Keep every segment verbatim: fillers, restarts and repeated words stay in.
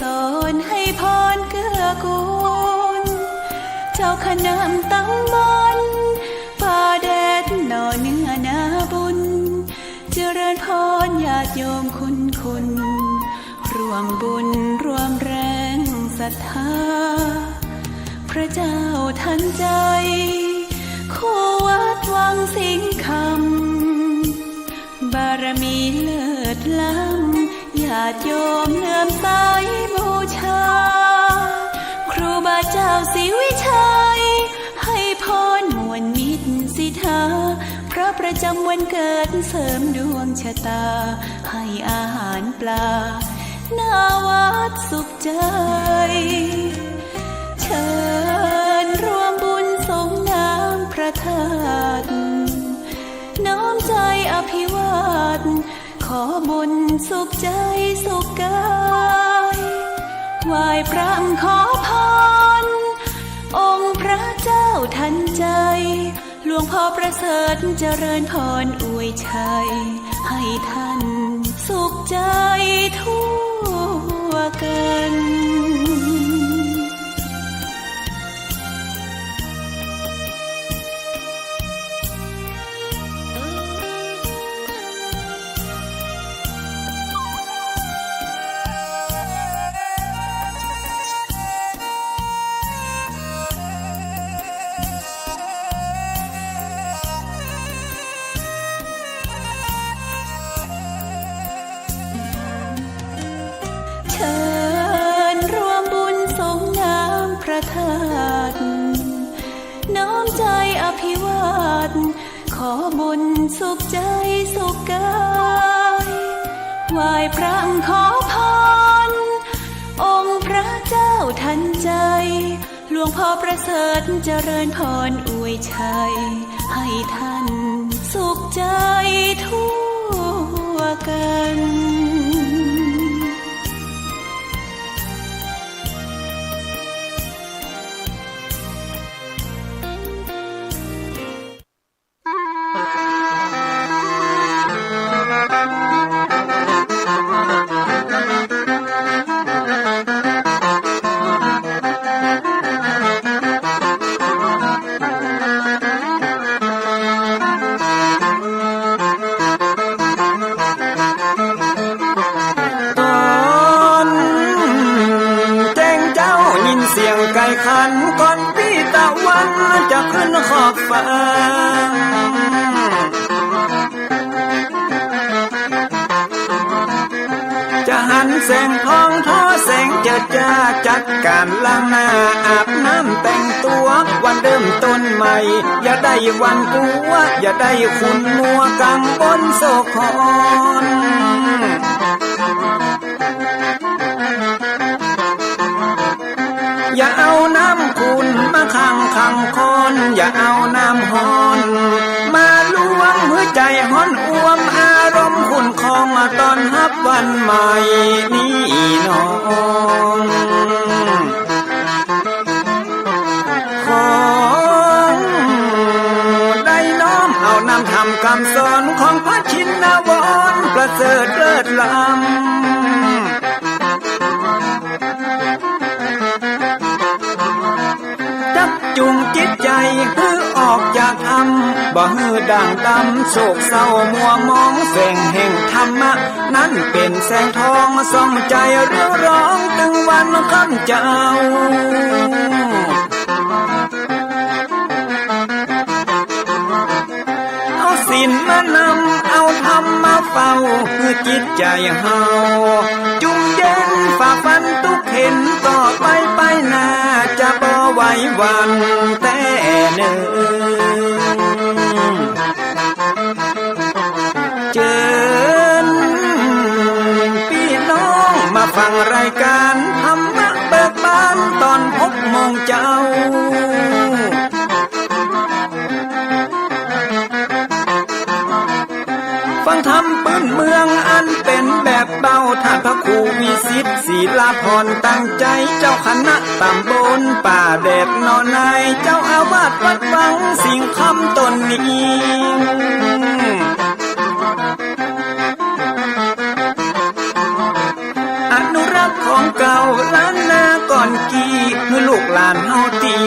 สอนหื้อพรเกื้อกูล เจ้าคณะตำบลป่าแดดหน่อเนื้อนาบุญ เจริญพรญาติโยมคุณคุณ ร่วมบุญร่วมแรงศรัทธา พระเจ้าทันใจ คู่วัดวังสิงห์คำ บารมีเลิศล้ำ ญาติโยมเลื่อมใสบูชา ครูบาเจ้าศรีวิชัย หื้อพรม่วนมิตรสิทธา พระประจำวันเกิดเสริมดวงชะตา หื้ออาหารปลา หน้าวัดสุขใจ เชิญร่วมบุญสรงน้ำพระธาตุ น้อมใจอภิวาท ขอบุญสุขใจสุขกาย ไหว้พระขอพร องค์พระเจ้าทันใจ หลวงพ่อประเสริฐเจริญพรอวยชัย หื้อท่านสุขใจทั่วกัน เชิญร่วมบุญสรงน้ำพระธาตุ น้อมใจอภิวาท ขอบุญสุขใจสุขกาย ไหว้พระขอพร องค์พระเจ้าทันใจ หลวงพ่อประเสริฐเจริญพรอวยชัย หื้อท่านสุขใจทั่วกัน ต๋อนแจ้งเจ๊ายินเสียงไก่ขัน ก่อนปี้ตะวันจะขึ้นขอบฟ้า จะหันแสงทองทอแสงเจิดจ้า จัดก๋านล้างหน้าอาบน้ำแต่งตั๋ว วันเริ่มต้นใหม่ อย่าได้หวั่นกั๋ว อย่าได้ขุ่นมัวกังวลโศกขอน อย่าเอาน้ำขุ่นมาขังขังคอน อย่าเอาน้ำฮ้อนมาลวง หื้อใจ๋ฮ้อนอ่วม อารมณ์ขุ่นคอง ต้อนฮับวันใหม่นี้น้อง ขอได้น้อมเอานำธรรมกำสอน ของพระชินวรประเสริฐเลิศล้ำ จักจูงจิตใจ๋หื้อออกจากถ้ำ บ่หื้อด่างดำโศกเศร้ามัวหมอง แสงแห่งธรรมะนั้นเป๋นแสงทอง ส่องใจ๋เรืองรองตึงวันค่ำเจ้า เอาศีลมานำ เอาธรรมมาเฝ้า หื้อจิตใจ๋เฮาจุ่มเย็น ฝ่าฟันตุ๊กเข็ญ ต่อไปไปหน้าจะบ่ไหวหวั่นแต๊เนิ่น เจิญปี้น้องมาฟังรายก๋านธรรมะเบิกบาน ต๋อนหกโมงเจ๊า ฟังธรรมปื้นเมืองอันเป๋นแบบเบา ต้านพระครูวิสิทธิ์ ศิลาพร ตั้งใจ๋ เจ้าคณะต๋ำบลป่าแดดหนอใน เจ้าอาวาสวัดวังสิงห์คำต๋นนี้ อนุรักษ์ของเก่า ลูกหลานเฮาตี้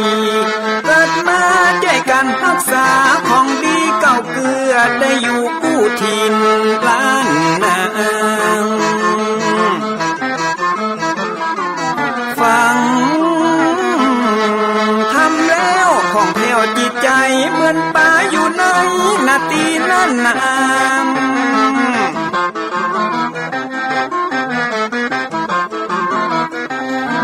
เกิดมาจ้วยกั๋นฮักษาของดีเก่าเกื้อ ได้อยู่กู้ถิ่นล้านนา ฟังธรรมแล้วผ่องแผ้วจิตใจ๋ เหมือนป๋าอยู่ในนาตี้นั้นนา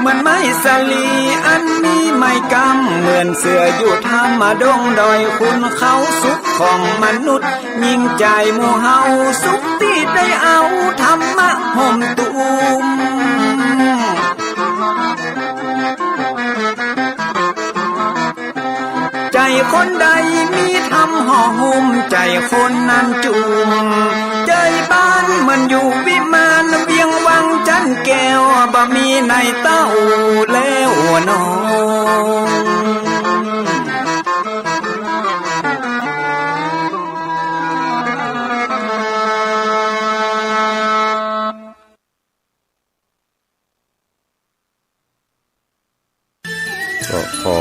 เหมือนไม้สาลีอันมีไม้กำ เหมือนเสืออยู่ถ้ำดงดอย ขุนเขาสุขของมนุษย์ ยิ่งใจ๋หมู่เฮาสุขตี้ได้เอาธรรมะห่มตุ้ม ใจ๋คนใดมีธรรมห่อหุ้ม ใจ๋คนนั้นจุ่ม ใจ๋บ้านเหมือนอยู่วิมาน เวียงวังจันแก้ว บ่มีในเต้าแล้วน้อง ก็ขอ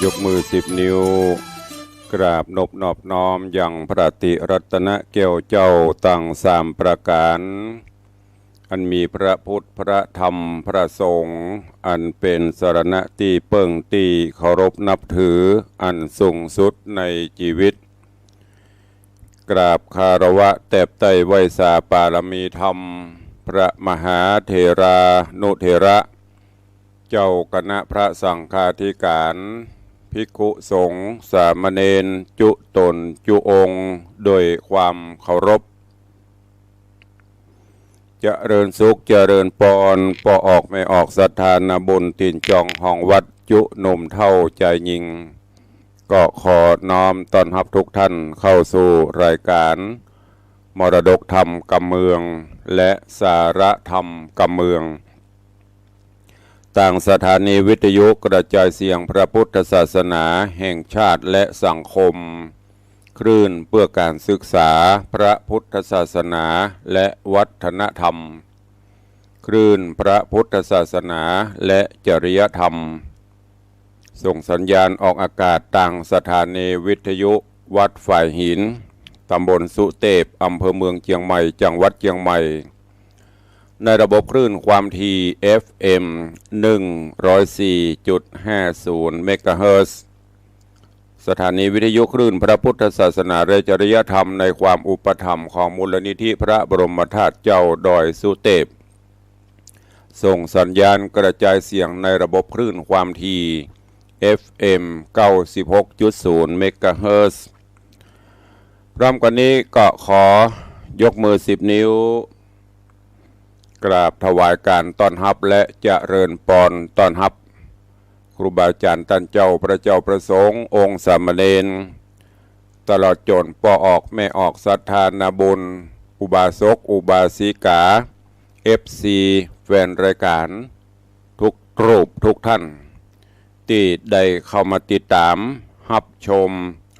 ยกมือสิบนิ้ว กราบนบนอบน้อมยังพระติรัตนแก้วเจ้าตังสามประก๋าน อันมีพระพุทธ พระธรรม พระสงฆ์ อันเป๋นสรณะตี้เปิ้งตี้เคารพนับถืออันสูงสุดในจีวิต กราบคารวะแตบไต้ไหว้สาปารมีธรรม พระมหาเถรานุเถระ เจ้าคณะพระสังฆาธิการ ภิกขุสงฆ์ สามเณร จุ๊ต๋นจุ๊องค์ โดยความเคารพ เจริญสุขเจริญปอน ป้อออกแม่ออกศรัทธานาบุญ ถิ่นจองห้องวัด จุ๊หนุ่มเฒ่าจายญิง ก็ขอน้อมต้อนฮับทุกท่านเข้าสู่รายการมรดกธรรมกำเมือง และสาระธรรมกำเมือง ตางสถานีวิทยุกระจายเสียงพระพุทธศาสนาแห่งชาติและสังคม คลื่นเพื่อการศึกษาพระพุทธศาสนาและวัฒนธรรม คลื่นพระพุทธศาสนาและจริยธรรม ส่งสัญญาณออกอากาศตางสถานีวิทยุวัดฝายหิน ตำบลสุเตพ อำเภอเมืองเจียงใหม่ จังหวัดเจียงใหม่ ในระบบคลื่นความถี่ เอฟเอ็ม หนึ่งร้อยสี่จุดห้าศูนย์ เมกะเฮิรตซ์ สถานีวิทยุคลื่นพระพุทธศาสนาและจริยธรรมในความอุปถัมภ์ของมูลนิธิพระบรมธาตุเจ้าดอยสุเตพ ส่งสัญญาณกระจายเสียงในระบบคลื่นความถี่ เอฟเอ็ม เก้าสิบหกจุดศูนย์ เมกะเฮิรตซ์ พร้อมกั๋นนี้ก็ขอยกมือสิบนิ้ว กราบถวายการต้อนฮับและเจริญปอนต้อนฮับ ครูบาอาจ๋ารย์ต้านเจ้า พระเจ้าพระสงฆ์ องค์สามเณร ตลอดจ๋นป้อออกแม่ออกศรัทธานาบุญ อุบาสก อุบาสิกา เอฟซี แฟนรายการ ทุกรูปทุกท่าน ตี้ได้เข้ามาติดต๋าม ฮับชม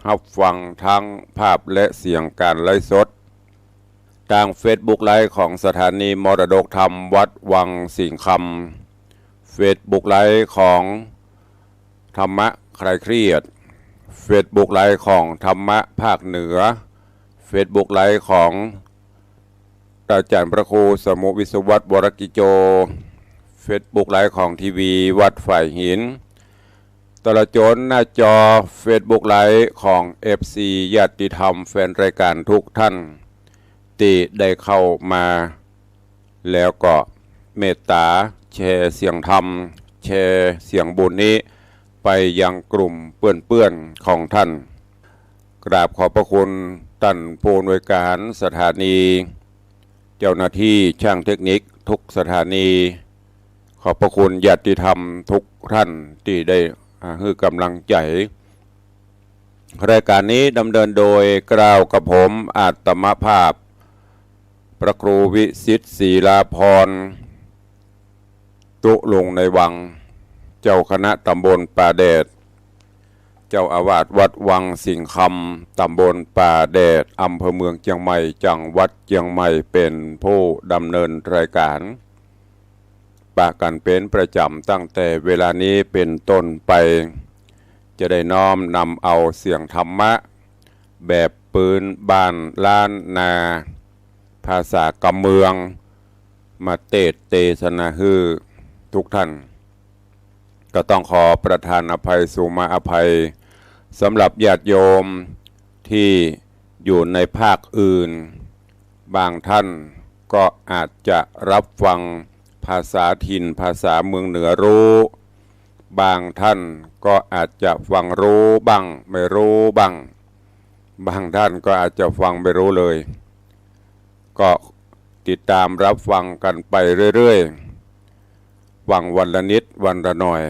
ฮับฟังทั้งภาพและเสียงการไลฟ์สด ตางเฟซบุ๊กไลฟ์ของสถานีมรดกธรรมวัดวังสิงห์คำ เฟซบุ๊กไลฟ์ของธรรมะคลายเครียด เฟซบุ๊กไลฟ์ของธรรมะภาคเหนือ เฟซบุ๊กไลฟ์ของ อาจ๋ารย์พระครูสมุห์วิศวัตร วรกิจโจ เฟซบุ๊กไลฟ์ของทีวีวัดฝายหิน ตลอดจ๋นหน้าจอเฟซบุ๊กไลฟ์ของเอฟซีญาติธรรมแฟนรายการทุกท่าน ตี้ได้เข้ามาแล้วก็เมตต๋าแชร์เสียงธรรม แชร์เสียงบุญนี้ไปยังกลุ่มเปื้อนๆ ของท่าน กราบขอบพระคุณต้านผู้อำนวยการสถานี เจ้าหน้าที่ช่างเทคนิคทุกสถานี ขอบพระคุณญาติธรรมทุกท่านตี้ได้ อ่า หื้อกำลังใจ๋ รายการนี้ดำเนินโดยเกล้ากระผมอาตมาภาพ พระครูวิสิทธิ์ ศรีลาภรณ์ ตุ๊ลุงในวัง เจ้าคณะตำบลป่าแดด เจ้าอาวาสวัดวังสิงห์คำ ตำบลป่าแดด อำเภอเมืองเจียงใหม่ จังหวัดเจียงใหม่ เป๋นผู้ดำเนินรายการ ปะกั๋นเป๋นประจ๋ำตั้งแต่เวลานี้เป๋นต้นไป จะได้น้อมนำเอาเสียงธรรมะแบบปื๊นบ้านล้านนา ภาษากำเมือง มาเตสน์เตสนาหื้อทุกท่าน ก็ต้องขอประทานอภัยสุมาอภัย สำหรับญาติโยมตี้อยู่ในภาคอื่น บางท่านก็อาจจะรับฟังภาษาถิ่นภาษาเมืองเหนือรู้ บางท่านก็อาจจะฟังรู้บ้างไม่รู้บ้าง บางท่านก็อาจจะฟังไม่รู้เลย ก็ติดตามรับฟังกั๋นไปเรื่อยๆ ฟังวันละนิดวันละหน่อย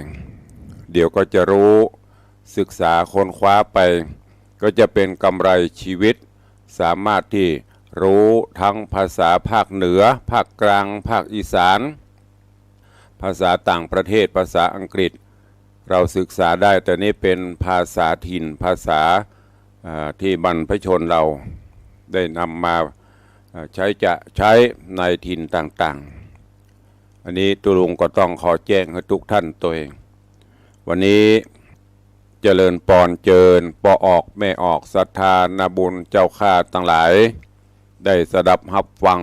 เดี๋ยวก็จะรู้ ศึกษาค้นคว้าไป ก็จะเป๋นกำไรชีวิต สามารถตี้รู้ทั้งภาษาภาคเหนือ ภาคกลาง ภาคอีสาน ภาษาต่างประเทศ ภาษาอังกฤษ เราศึกษาได้ แต่นี้เป๋นภาษาถิ่น ภาษา อ่า ตี้บรรพชนเราได้นำมา อ่า ใช้จะใช้ในถิ่นต่างๆ อันนี้ตุ๊ลุงก็ต้องขอแจ้งหื้อทุกท่านตวย วันนี้เจริญปอนเจิญป้อออกแม่ออกศรัทธานาบุญเจ้าข้าตังหลาย ได้สดับฮับฟัง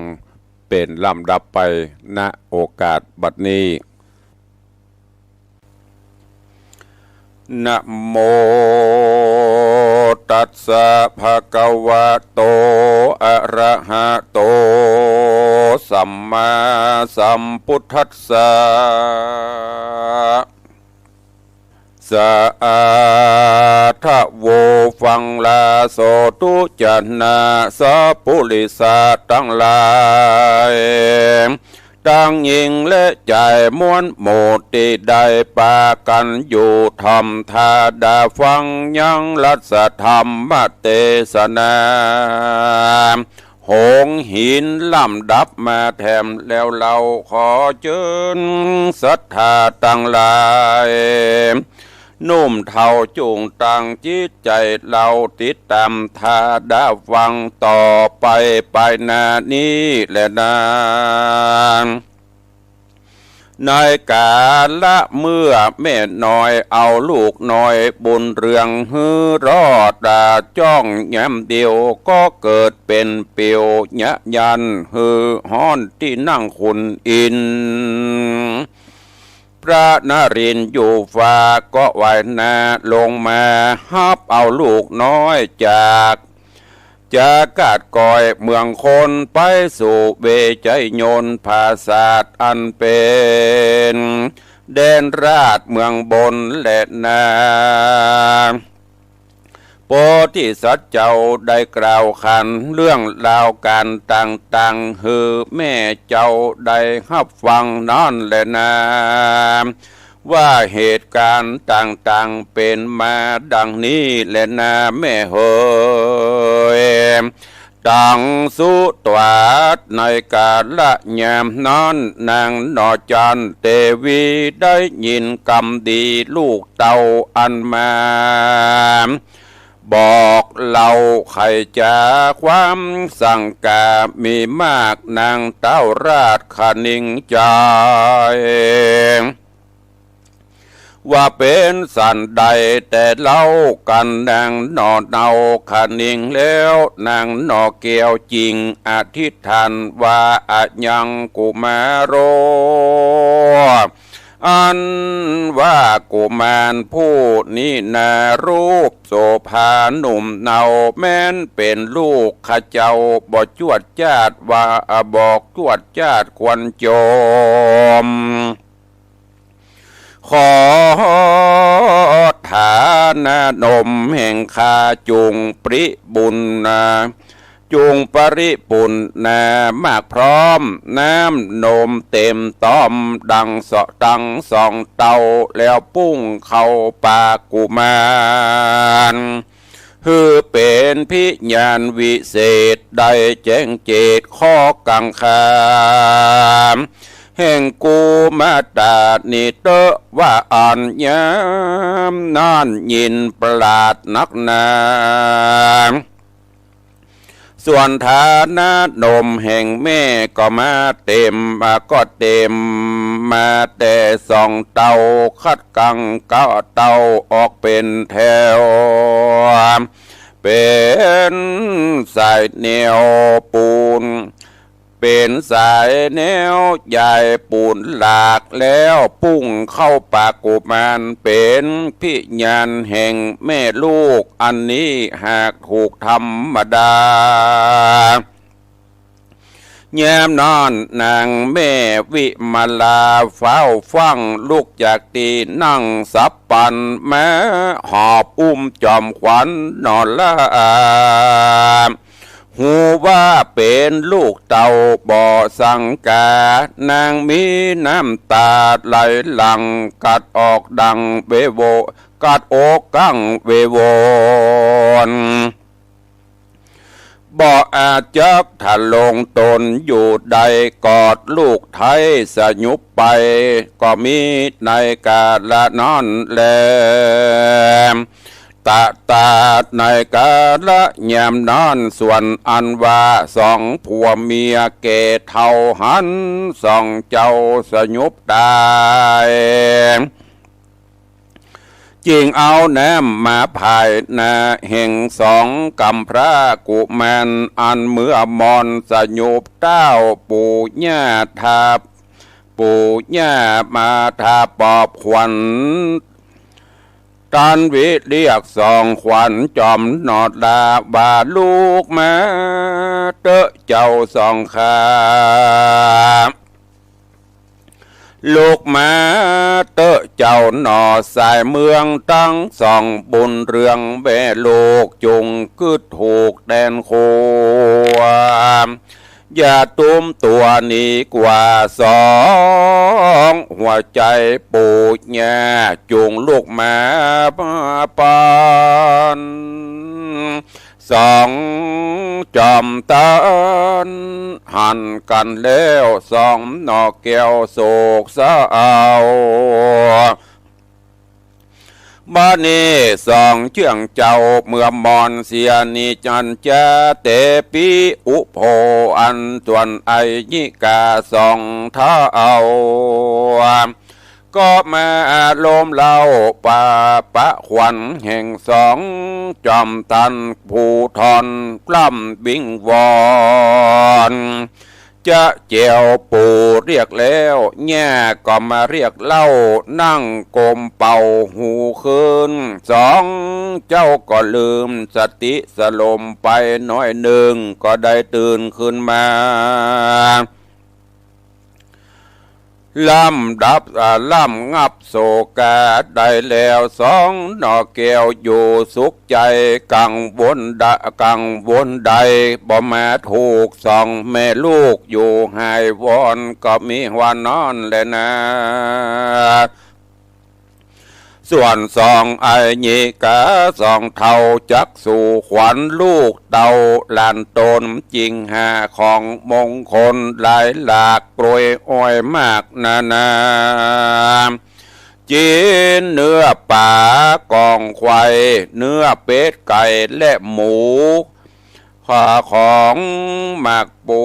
เป๋นลำดับไป ณ โอกาสบัดนี้ นะโมตัสสะ ภะคะวะโต อะระหะโต สัมมาสัมพุทธัสสะ สาธะโว ฟังลาโสตุจะนา สะปุริสะตังหลาย ตังญิงและจายมวลหมู่ตี้ได้ปากั๋นอยู่ถ่อมธาดาฟังยังรัสธรรมเตสนา หงส์หินลำดับมาแถมแล้วเฮาขอเจิญศรัทธาตังหลาย นุ่มเทาจุ่งตั้งจิตใจ๋เฮาติดต๋ามธาดาฟังต่อไปไปหน้านี้แลนา ในกาละเมื่อแม่น้อยเอาลูกน้อยบุญเรืองหื้อรอด ต๋าจ้องแหงมเดียวก็เกิดเป๋นปิว ยะยันหื้อฮ้อนตี้นั่งขุนอินทร์ พระนรินทร์อยู่ฟ้าก็ไหว้หน้าลงมาฮับเอาลูกน้อยจาก จากกาดก้อยเมืองคนไปสู่เวไชยนนท์ ผาสาทอันเป๋นแดนราชเมืองบนแลนา โพธิสัตว์เจ้าได้กล่าวขันเรื่องราวก๋านต่างๆ หื้อแม่เจ้าได้ฮับฟังนั้นแลนา ว่าเหตุก๋ารณ์ต่างๆ เป๋นมาดังนี้แลนาแม่เหย ตังสุตวาท ในกาละยามนั้น นางหน่อจันเตวีได้ยินกำดีลูกเต้าอันมาบอกเล่าไขจ๋าความสังกามีมาก นางเต้าราชคณิงใจ๋ ว่าเป๋นสันใดแต่เล่า กั๋นนางหน่อเนาคณิงแล้ว นางหน่อแก้วจึงอธิษฐานว่า อะยังกุมารโร อันว่ากุมารผู้นี้นา รูปโสภาหนุ่มเนา แม้นเป๋นลูกข้าเจ้าบ่จวดจ้าดว่า อะ บ่จวดจ้าดควรโจม ขอฐานะนมแห่งข้าจุ่งปริปุณณา จุ่งปริปุณณามากพร้อม น้ำนมเต๋มต้อม ดังเสาะตังสองเต้า แล้วปุ้งเข้าปากกุมาร หื้อเป๋นพิญาณวิเศษ ได้แจ้งเจตข้อกังขา แห่งกุมารตานี้เต๊อะ ว่าอันยามนั้นยินประหลาดนักหนา ส่วนฐานะนมแห่งแม่ก็มาเต๋ม มาก็เต๋ม มาแต่สองเต้า ขัดกั๋งเก้าเต้าออกเป๋นแถว เป๋นสายแนวปู๋น เป๋นสายแนวใหญ่ปู๋นหลาก แล้วปุ้งเข้าปากกุมาร เป๋นพิญาณแห่งแม่ลูก อันนี้หากถูกธรรมดา ยามนั้นนางแม่วิมลาฟ้าวฟั่งลุกจากตี้นั่งสับปันมา หอบอุ้มจอมขวัญหนอลา ฮู้ว่าเป๋นลูกเต้าบ่สังกา นางมีน้ำต๋าไหลหลั่ง กัดอกดังเวโว กัดอกกังเวโวน บ่อาจจักทะลงต๋นอยู่ได้ กอดลูกไท้สยุบไป ก็มีในกาละนั้นแล ตะตาดในกาละยามนั้น ส่วนอันว่าสองผัวเมียแก่เฒ่าหั้น สองเจ้าสยุบต๋าย จึงเอาน้ำมาผายหน้าแห่งสองกำพร้ากุมาร อันเมื่อมอนสยุบเต้า ปู่ย่าทา ปู่ย่ามาทาปอบขวัญ ตันวิเรียกสองขวัญจอมหนอลา ว่าลูกมาเต๊อะเจ้าสองข้า ลูกมาเต๊อะเจ้าหนอ สายเมืองตังสองบุญเรือง แม่ลูกจุ่งกึ๊ดถูกแดนครัว อย่าตุ้มตั๋วหนีกว่าสองหัวใจ๋ ปู่ย่าจุ่งลูกมาปาน สองจอมตันหันกั๋นแล้ว สองหน่อแก้วโศกเศร้า บัดนี้สองเจื้องเจ้าเมื่อมอนเสียนี้ จันจาเตปิอุโภ อันส่วนไอยิกาสองเฒ่า ก็มาโลมเล้าปาปะขวัญแห่งสองจอมตัน ผู้ทอนปล้ำวิงวอน จะแจ๋วปู่เรียกแล้ว ย่าก็มาเรียกเล้า นั่งกมเป่าหูคืน สองเจ้าก็ลืมสติสลมไปหน้อยนึ่ง ก็ได้ตื่นขึ้นมา ลำดับ อ่า ลำงับโศกาได้แล้ว สองหน่อแก้วอยู่สุขใจ๋ กังวลดะ กังวลใด บ่มาถูกสองแม่ลูกอยู่หายวอน ก็มีว่านั้นแลนา ส่วนสองไอยิกาสองเฒ่า จักสู่ขวัญลูกเต้าหลานต๋น จึงหาของมงคลหลายหลาก โปรยอ้อยมากนานา จี๋นเนื้อป๋ากองควาย เนื้อเป็ดไก่และหมู ข้าวของหมากปู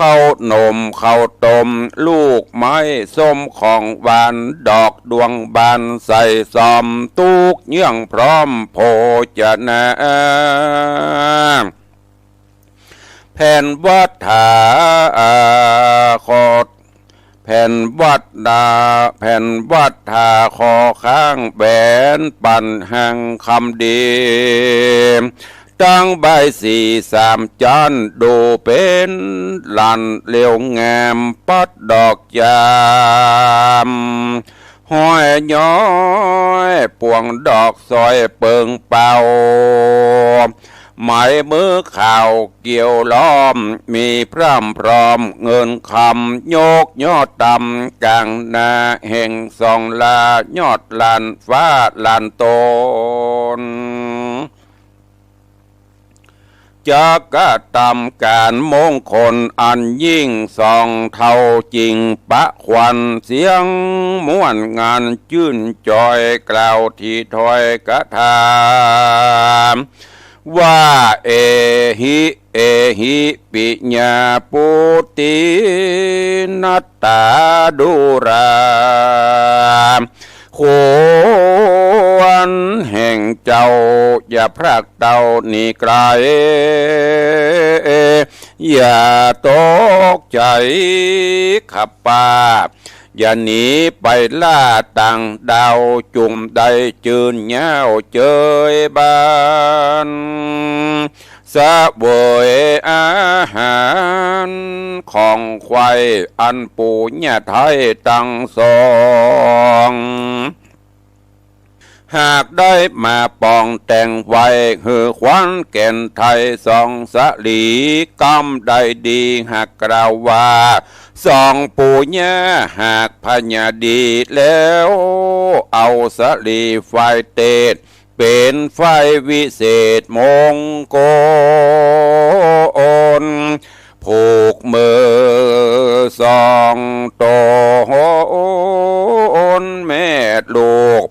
ข้าวหนมข้าวต้ม ลูกไม้ส้มของหวาน ดอกดวงบานใส่ซอม ตุ๊กเยื่องพร้อมโภชนา แผ่นวัฏฐา อ่า ขอ แผ่นวัฏฐา แผ่นวัฏฐาขอข้างแหวนปันหังคำดี ตังใบสีสามจั้น ดูเป๋นหลั่นเลียวงาม ปัดดอกจาม ห้อยย้อยปวงดอกสร้อยเปิงเป่า ไหมมือขาวเกี่ยวล้อม มีพร่ำพร้อมเงินคำ ยกยอดตำกลางหน้า แห่งสองลายอดหลานฟ้าหลานต๋น จักกระทำก๋านมงคลอันยิ่ง สองเฒ่าจึงปะขวัญเสียงม่วน งานจื้นจอย กล่าวตี้ถ้อยกระถา ว่า เอหิ เอหิปิญญาปุตติ นัตตาดูรา ควรแห่งเจ้าอย่าพรากเต้าหนีไกล อย่าตกใจ๋ ข้าป้า อย่าหนีไปล่าต่างดาว จุ่มได้จื้นเย้าเจยบาน เสวยอาหารของใค่อันปู่ย่าไทยตังสอง หากได้มาปองแต่งไว้ หื้อขวัญแก่นไทยสองสะหลี กำได้ดีหากกล่าวว่า สองปู่ย่าหากพญาดีแล้ว เอาสะหลีฝ่ายเตศ เป๋นฝ่ายวิเศษมงคล ผูกมือสองต๋นแม่ลูก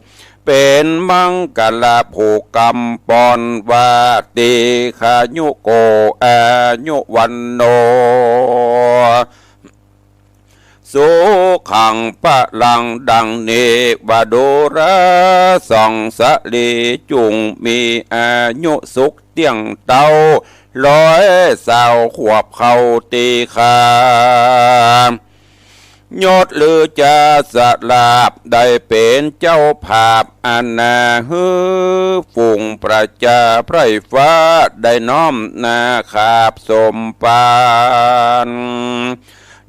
เป๋นมังคละผูกกำปอนว่า ตีฆายุโก อายุวัณโณ สุขังพลัง ดังนี้ว่าดูรา สองสะหลีจุ่งมีอายุสุขเตี้ยงเต๊า ร้อยซาวขวบเข้าตี้คา ยศหรือจะสลาบ ได้เป๋นเจ้าภาพอาณา หื้อฝูงประจาไพร่ฟ้า ได้น้อมนาขาบสมปาน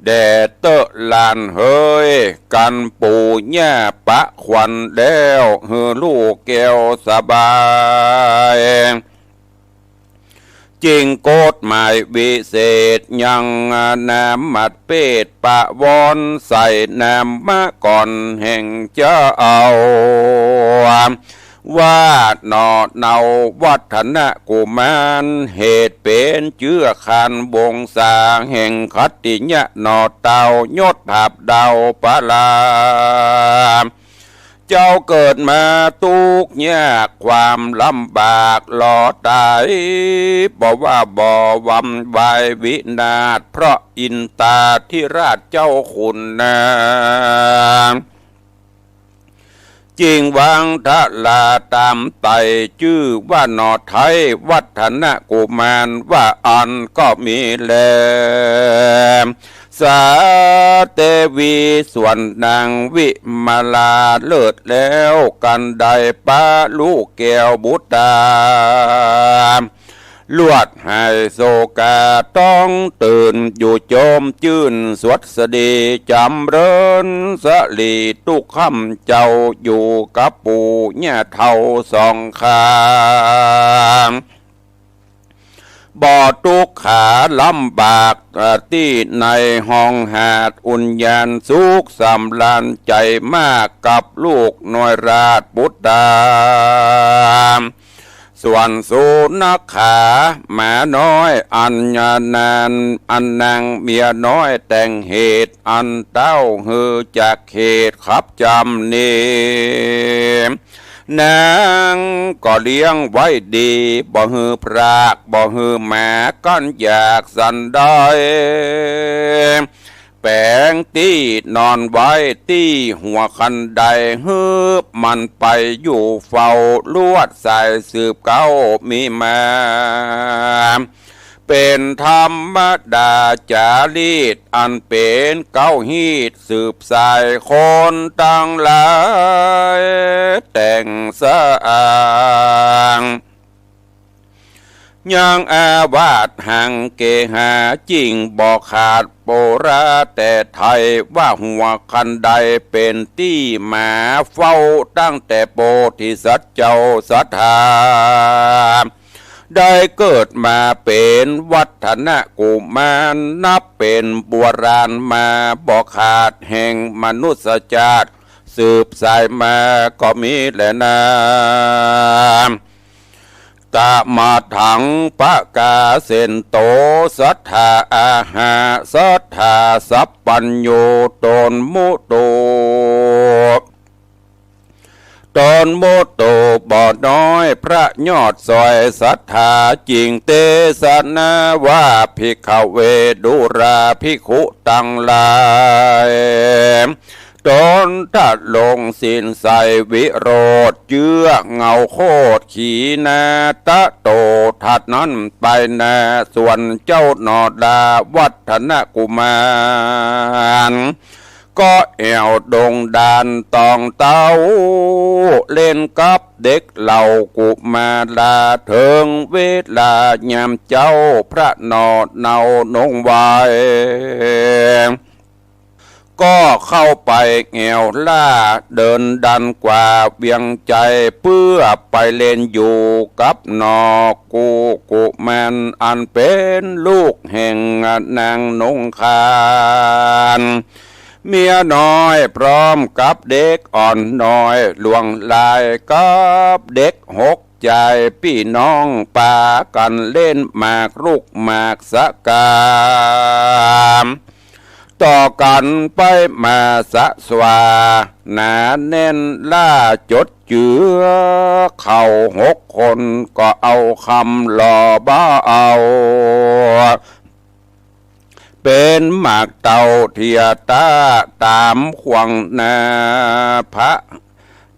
แด่เต๊อะหลานเหย กันปู่ย่าปะขวัญแล้ว หื้อลูกแก้วสบาย จิ่งกฎหมายวิเศษ ยังนามมัดเปตปะวอน ใส่นามมะกรแห่งเจ้า ว่าหน่อเนาวัฒนกุมาร เหตุเป๋นเจื้อคานวงศา แห่งขัตติยะหน่อเต้า ยศผาบดาวพระรา เจ้าเกิดมาตุ๊กข์ยากความลำบากหล่อต๋าย บ่ว่าบ่หวั่นไหววินาศ เพราะอินทาธิราชเจ้าขุนนาง จิ่งวางทราต๋ามไต่ จื้อว่าหน่อไท้วัฒนกุมาร ว่าอั้นก็มีแล สาเตวีส่วนนางวิมลาเลิศแล้ว กันได้ปะลูกแก้วบุตรา ลวดหายโศกาต้องตื่น อยู่โจมจื้นสวัสดี จ๋ำเริญสะหลีตุ๊กค่ำ เจ้าอยู่กับปู่ย่าเฒ่าสองข้าง บ่ตุ๊กข์ขาลำบาก ตี้ในห้องหาดอุ่นยานสุขสำราญใจ๋มาก กับลูกน้อยราชบุตรา ส่วนสุนัขขาหมาน้อยอันนาง อันนางเมียน้อยแต่งเหตุ อันเต้าหื้อจากเหตุขับจ๋ำนี้ นางก็เลี้ยงไว้ดี บ่หื้อพราก บ่หื้อหมากั้นอยากสันใด แป๋งตี้นอนไว้ตี้หัวคันได หื้อมันไปอยู่เฝ้า ลวดสายสืบเก๊ามีมา เป๋นธรรมดาจารีต อันเป๋นเก๊าฮีต สืบสายคนตังหลายแต่งสร้าง ยังอาวาสหังเกหา จิ่งบ่ขาดโปรา แต่ไทยว่าหัวคันได เป๋นตี้หมาเฝ้าตั้งแต่โพธิสัตว์เจ้าศรัทธา ได้เกิดมาเป๋นวัฒนกุมาร นับเป๋นโบราณมาบ่ขาดแห่งมนุษยชาติ สืบสายมาก็มีแลนา ตะมะทังปะกาเสนโต สัทธาอาหา สัทธาสัพพัญญู ตนมุตุ ต๋นหมู่โตบ่น้อย พระยอดสวยศรัทธา จึงเตสนาว่า ภิกขเว ดูราภิกขุตังหลาย ต๋นทรงศีลใสวิโรธ เจื้อเหง้าโคตรขีนาตะโต เท่านั้นไปนา ส่วนเจ้าหน่อดาวัฒนกุมาร ก็แอ่วดงดานตองเต้า เล่นกับเด็กเหล่ากุมารา เถิงเวลายามเจ๊า พระหน่อเนาหนงไหว ก็เข้าไปแอ่วล่า เดินดันกว่าเวียงไจ เปื้อไปเล่นอยู่กับหน่อกู้กุมาร อันเป๋นลูกแห่งนางหนงคาน เมียน้อยพร้อมกับเด็กอ่อนน้อย หลวงหลายกับเด็กหก จายปี้น้องปากั๋นเล่นหมากรุกหมากสะกา ต่อกั๋นไปมาสะสวา หนาแน่นล่าจดเจื้อ เขาหกคนก็เอาคำหล่อบ่เอา เป๋นหมากเต้าเตี้ยต้า ต๋ามขวางหน้าพระ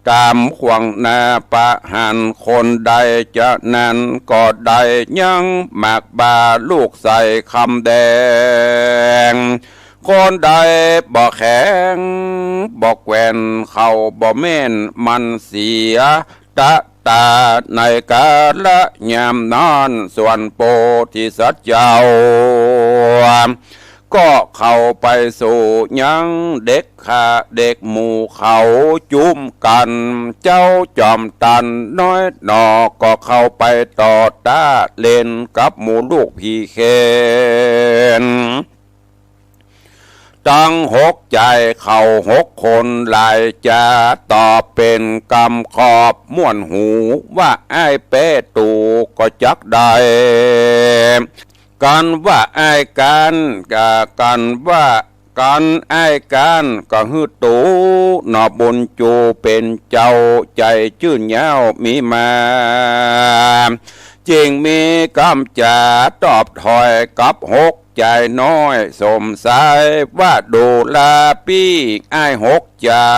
ต๋ามขวางหน้าประหาร คนใดจะนั้นก็ได้ ยังหมากบ่าลูกใสคำแดง คนใดบ่แข็งบ่แกว่น เขาบ่แม่นมันเสีย ตะตาในกาละยามนั้น ส่วนโพธิสัตว์เจ้า ก็เข้าไปสู่ยังเด็กข้าเด็กหมู่เขาจุมกั๋น เจ้าจอมตันน้อยหน่อ ก็เข้าไปต่อต้าเล่นกับหมู่ลูกผีเขน ตังหกจายเขาหกคนหลายจา ต๋อบเป๋นกำขอบม่วนหู ว่าอ้ายแป๊ตู่ก็จักได้ กั๋นว่าอ้ายกั๋น กะกั๋นว่ากั๋นอ้ายกั๋น ก็หื้อตู่หน่อบุญจูเป๋นเจ้า ใจ๋จื้นยาวมีมา จึงมีกำจ๋าตอบถ้อยกับหก จายน้อยสมชายว่า ดูราปี้อ้ายหกจา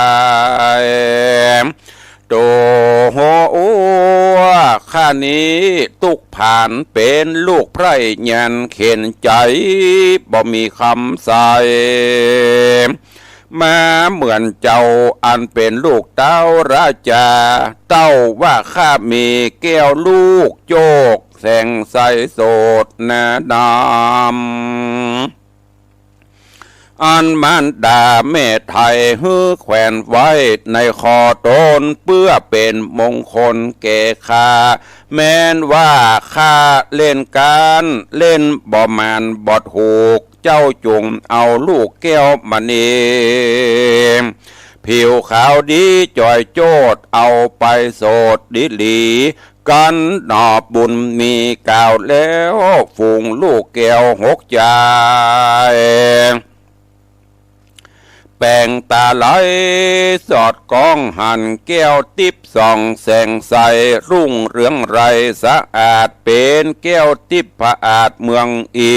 ย โตหัวอัว ข้านี้ตุ๊กผานเป๋นลูกไพร่ยานเข็ญใจ๋ บ่มีคำใส มาเหมือนเจ้าอันเป๋นลูกเต้าราจา เต้าว่าข้ามีแก้วลูกโจก แสงใสโสดหนานาม อันมารดาแม่ไทยหื้อแขวนไว้ในคอต๋น เปื้อเป๋นมงคลแก่ข้า แม้นว่าข้าเล่นก๋านเล่นบ่หมานบ่ถูก เจ้าจุ่งเอาลูกแก้วมณี ผิวขาวดีจ่อยโจ้ด เอาไปโสดดีหลี กั๋นหน่อบุญมีกล่าวแล้ว ฝูงลูกแก้วหกจาย แป๋งต๋าไหลสอดก้องหัน แก้วติ๊บส่องแสงใส รุ่งเรืองไรสะอาด เป๋นแก้วติ๊บผะอาดเมืองอิ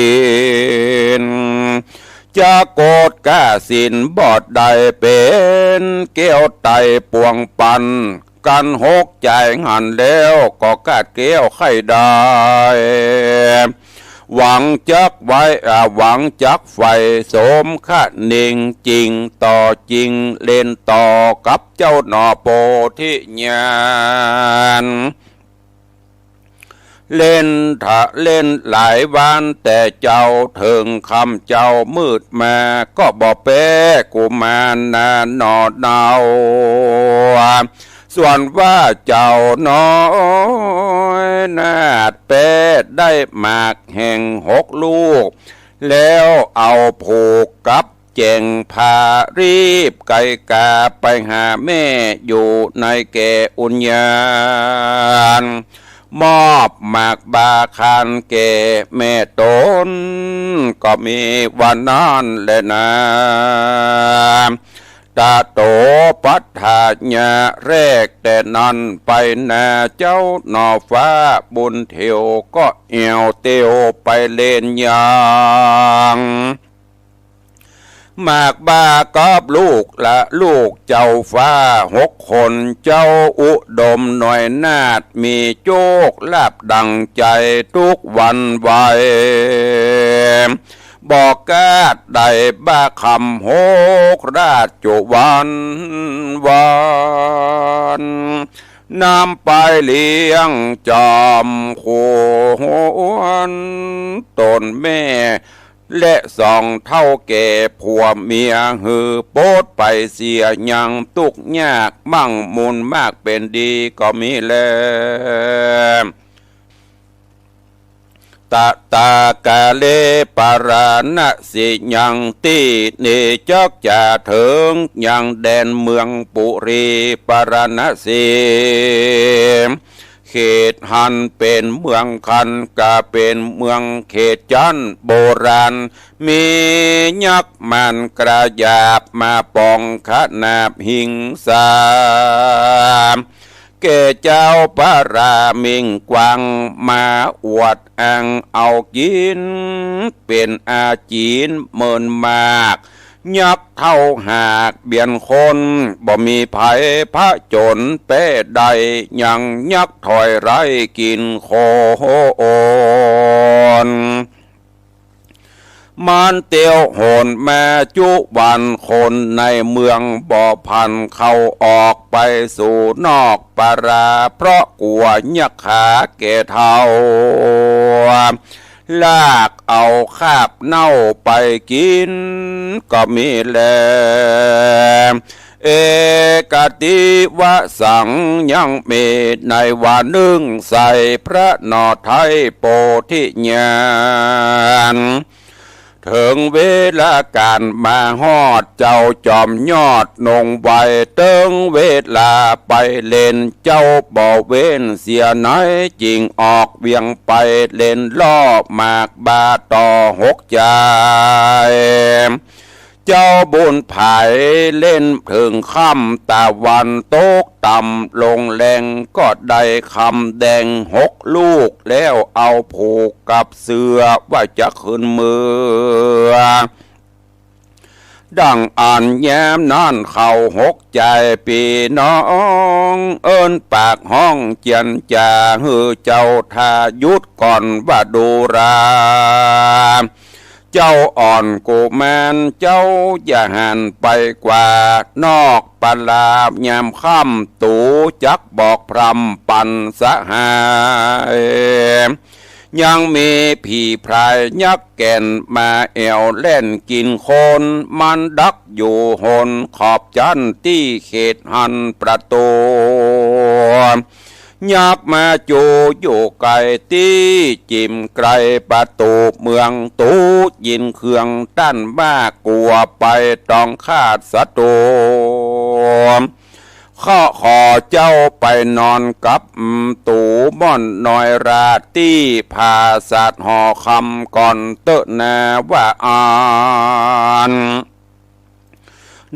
นทร์ จะโกฏก้าสินบ่ได้ เป๋นแก้วไตรปวงปัน กั๋นหกจายหันแล้ว ก็กาดแก้วใค่ได้ หวังจักไว้ อ่า หวังจักใฝ่สมคะเน่ง จิ่งต่อจิ่งเล่นต่อกับเจ้าหน่อโพธิญาณ เล่นทะเล่นหลายวานแต่เจ๊า เถิงค่ำเจ๊ามืดมา ก็บ่แป๊กุมารนาหน่อเนา ส่วนว่าเจ้าน้อยนาฏแป๊ได้หมากแห้งหกลูก แล้วเอาผูกกับแจ๋งผ้า รีบไกกาไปหาแม่อยู่ในแก่อุญญาณ มอบหมากบาคารแก่แม่ต๋น ก็มีวันนั้นแลนา ตะโตปัฏฐาญา แรกแต่นั้นไปนา เจ้าหน่อฟ้าบุญเถียวก็แอ่วเตียวไปเล่นยัง หมากบากับลูกหละลูกเจ้าฟ้าหกคน เจ้าอุดมหน่วยนาถมีโจคลาภดั่งใจ๋ทุกวันไหว บ่คาดได้บาคำหกราชจุวันวัน นำไปเลี้ยงจอมควร ต๋นแม่ และสองเฒ่าแก่ผัวเมีย หื้อปดไปเสียยังตุ๊กยาก มั่งมูลมากเป๋นดีก็มีแล ตะตากาเล ปาราณสียัง ตี้นี้จักจะเถิงยังแดนเมืองปุรีปาราณสี เขตหั้นเป๋นเมืองคัน กาเป๋นเมืองเขตจั้นโบราณ มียักษ์มารกระหยาบมาป๋องขนาบหิงสา แก่เจ้าพระรามิงกวัง มาอวดอ้างเอากิ๋น เป๋นอาจี๋นเมินมาก ยักษ์เฒ่าหากเบียนคน บ่มีใผผจญแป๊ได้ ยังยักษ์ถอยไล่กิ๋นคน มันเตียวหนมาจุวัน คนในเมืองบ่ผ่านเข้าออกไปสู่นอกปารา เพราะกั๋วยักขาแก่เฒ่า ลากเอาคาบเน่าไปกิ๋นก็มีแล เอกติวสัง ยังมีในวันนึ่งใส่พระนอไทยโปธิญาณ เถิงเวลาก๋านมาฮอด เจ้าจอมยอดนงไว เถิงเวลาไปเล่น เจ้าบ่เว้นเสียไหน จึงออกเวียงไปเล่นล่อหมากบาต่อหกจาย เจ้าบุญผายเล่นเถิงค่ำ ตะวันตกต่ำลงแลง ก็ได้คำแดงหกลูก แล้วเอาผูกกับเสื้อว่าจะขึ้นเมือง ดังอั้นยามนั้นเขาหกจายปี้น้อง เอิ้นปากฮ้องเจียนจ๋า หื้อเจ้าท่าหยุดก่อนว่าดูรา เจ้าอ่อนกุมารเจ้าอย่าหันไปกว่านอกปารา ยามค่ำตู๋จักบอกพร่ำปันสหาย ยังมีผีพรายยักษ์แก่นมาแอ่วแล่นกิ๋นคน มันดักอยู่หนขอบจั้นตี้เขตหั้นประตู ยักษ์มาจูอยู่ไก๋ตี้จิ่มไก๋ประตู๋เมือง ตู๋ยินเคืองต้านว่ากั๋วไปต้องคาดศัตรู๋ ข้าขอเจ้าไปนอนกับตู๋ม่อนน้อยราตรีตี้ผาสาทหอคำก่อนเต๊อะนาว่าอั้น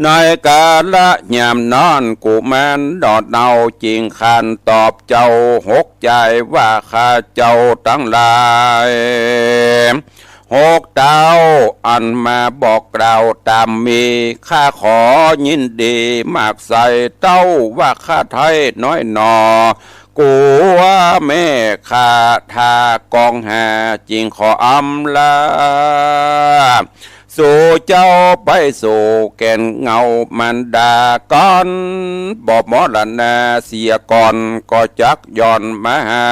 ในกาละยามนั้นกุมารดอดเนาจึงขานตอบเจ้าหกจายว่า ข้าเจ้าตังหลายหกเต้า อันมาบอกกล่าวต๋ามมี ข้าขอยินดีมากใส่เต้าว่าข้าไท้น้อยหนอ กั๋วแม่ข้าท่ากองหา จึงขออำลา สู่เจ้าไปสู่แก่นเงามารดาก่อน บ่มรณาเสียก่อน ก็จักย่อนมาหา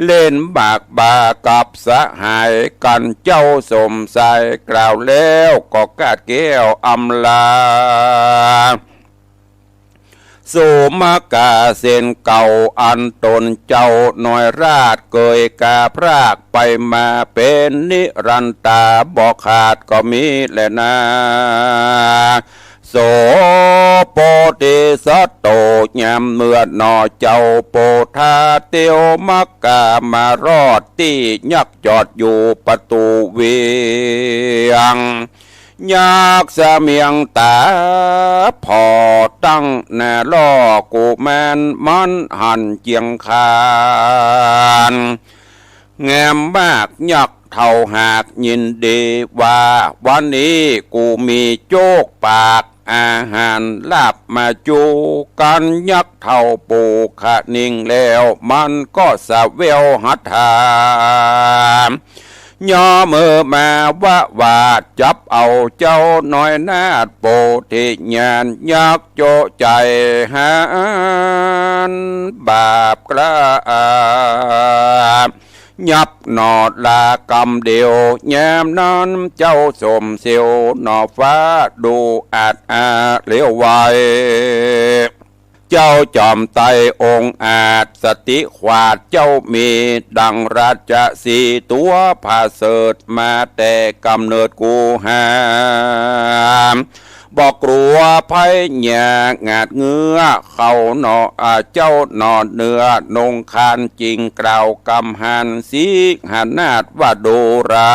เล่นหมากบากับสหายกั๋น เจ้าสมชายกล่าวแล้ว ก็คาดแก้วอำลา สู่มักกาเส้นเก่า อันต๋นเจ้าน้อยราตรีเกยกาพรากไปมา เป๋นนิรันตาบ่ขาดก็มีแลนา โส โพธิสัตโต ยามเมื่อหนอเจ้าโพธาเตียวมักกามารอดตี้ยักษ์จอดอยู่ประตู๋เวียง ยักษ์เสมียงต๋าผ่อตั้งหน้าล่อกุมาร มันหันเจียงคาน แงมมากยักษ์เฒ่าหากยินดีว่า วันนี้กูมีโจ๊กปาก อาหารลาบมาจูกั๋น ยักษ์เฒ่าปู่ขะนิงแล้ว มันก็สะแววหัตถา ย่อมือมาวะหวาดจับเอาเจ้าน้อยนาฏโปธิญาณ ยักษ์โจใจ๋หันบาปกล้า ยับหนอลากำเดียว ยามนั้นเจ้าสมเสียวหนอฟ้าดูอาจอาเหลวไหว เจ้าจอมไตรองค์อาจสติขวาดเจ้ามี ดังราชสีห์ตั๋วผาเสริฐมาแต่ก๋ำเนิดกูหา บ่กลัวภัยหยาหงาดเงื้อ เขาหนอ อา เจ้าหนอเนื้อหนงคาน จึงกล่าวกำหานสิงหนาฏว่า ดูรา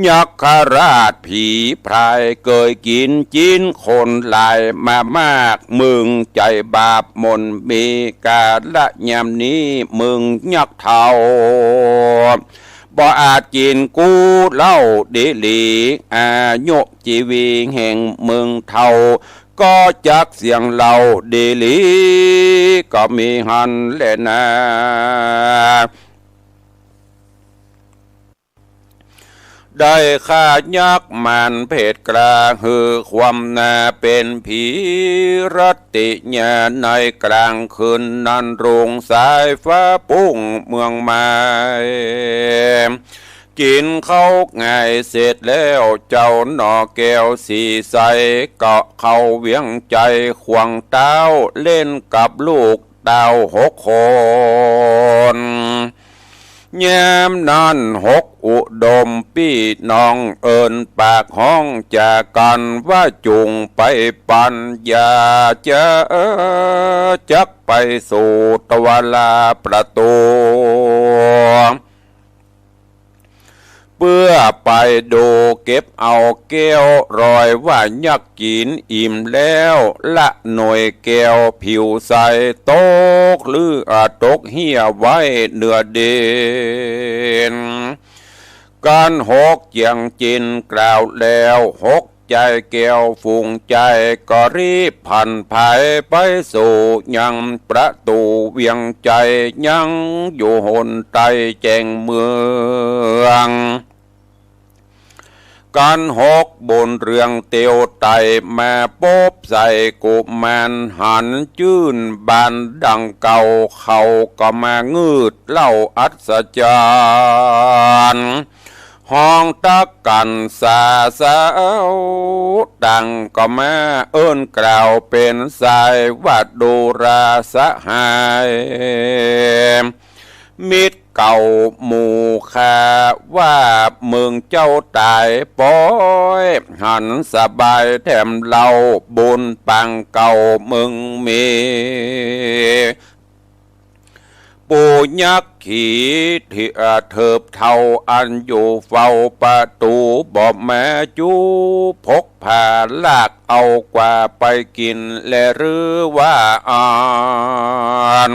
ยักขราชผีพรายเกยกิ๋นจิ๊นคนหลายมามาก มึงใจ๋บาปมนมี กาละยามนี้มึงยักษ์เฒ่า บ่อาจกิ๋นกู้เหล้าดีหลี อายุจีวีแห่งมึงเฒ่า ก็จักเสี้ยงเหล้าดีหลี ก็มีหั้นแลนา ได้ข้ายักษ์มารเผดกล้า หื้อความหน้าเป๋นผี รัตติญาในกลางคืนนั้น รุ่งสายฟ้าปุ้งเมืองใหม่ กิ๋นข้าวงายเสร็จแล้ว เจ้าหนอแก้วสีใส ก็เข้าเวียงใจ๋ ขว้างเต๊าเล่นกับลูกเต้าหกคน ยามนั้นหกอุดมปี้น้อง เอิ้นปากฮ้องจ๋ากั๋นว่า จุ่งไปปั๋น อย่าจะจักไปสู่ตวาราประตู๋ เปื้อไปดูเก็บเอาแก้ว รอยว่ายักษ์กิ๋นอิ่มแล้ว ละหน่วยแก้วผิวใส ตกหรือ อา ตกเหียไว้เหนือดิน กันหกเจียงจินกล่าวแล้ว หกใจ๋แก้วฝูงใจ๋ ก็รีบผันผายไปสู่ยังประตู๋เวียงใจ๋ ยังอยู่หนใต้แจ้งเมือง กันหกบุญเรืองเตียวไต่มาปบใส่กุมาร หันจื้นบานดังเก่า เขาก็มางืดเหล้าอัศจรรย์ ฮ้องตักกั๋นสาสาว ต่างก็มาเอิ้นกล่าวเป๋นสายว่า ดูราสหาย มิตรเก่าหมู่ข้า ว่าเมืองเจ้าต๋ายป๊อย หันสบายแถมเล่า บุญปางเก่าเมืองมี ปู่ยักษ์ขีเถิบเถิบเฒ่า อันอยู่เฝ้าประตู๋ บ่มาจู๋ พกพาลากเอากว่าไปกิ๋น แลหรือว่าอั้น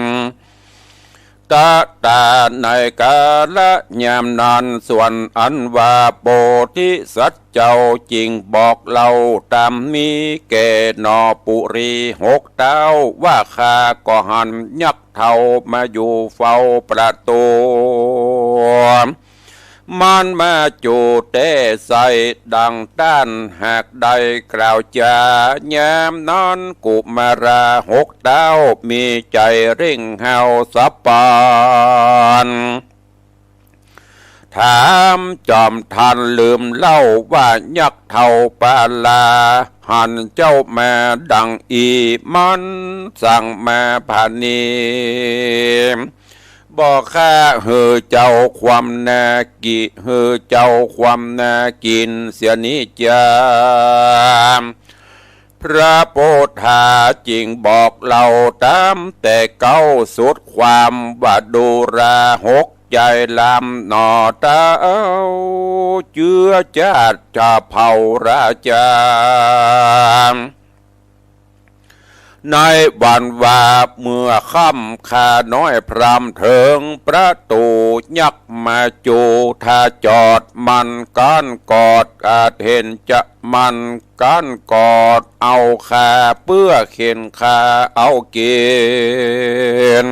ตะตาในกาละยามนั้น ส่วนอันว่าโปธิสัตว์เจ้า จึงบอกเล่าต๋ามนี้แก่หน่อปุรีหกเต๊า ว่าข้าก็หันยักษ์เฒ่ามาอยู่เฝ้าประตู๋ มันมาจู๋แต๊ใส่ดังต้าน หากได้กล่าวจ๋า ยามนั้นกุมาราหกเต๊า มีใจ๋เร่งฮ้าวสะปาน ถามจอมทันลืมเล่าว่า ยักษ์เฒ่าปาลา หันเจ้ามาดังอี้ มันสั่งมาผานี บ่ข้าหื้อเจ้าความนากิ หื้อเจ้าความนากิ๋นเสียนี้จา พระโพธาจึงบอกเล่าต๋ามแต่เก๊าสุดความว่า ดูราหก ใจ๋ลำหน่อเต้า เจื้อจาติเผ่าราชา ในวันว่าเมื่อค่ำข้าน้อยพรามเถิงประตู๋ยักษ์มาจู ถ้าจอดมันก้านกอด อาจเห็นจะมันก้านกอด เอาข้าเปื้อเข็นข้าเอากิ๋น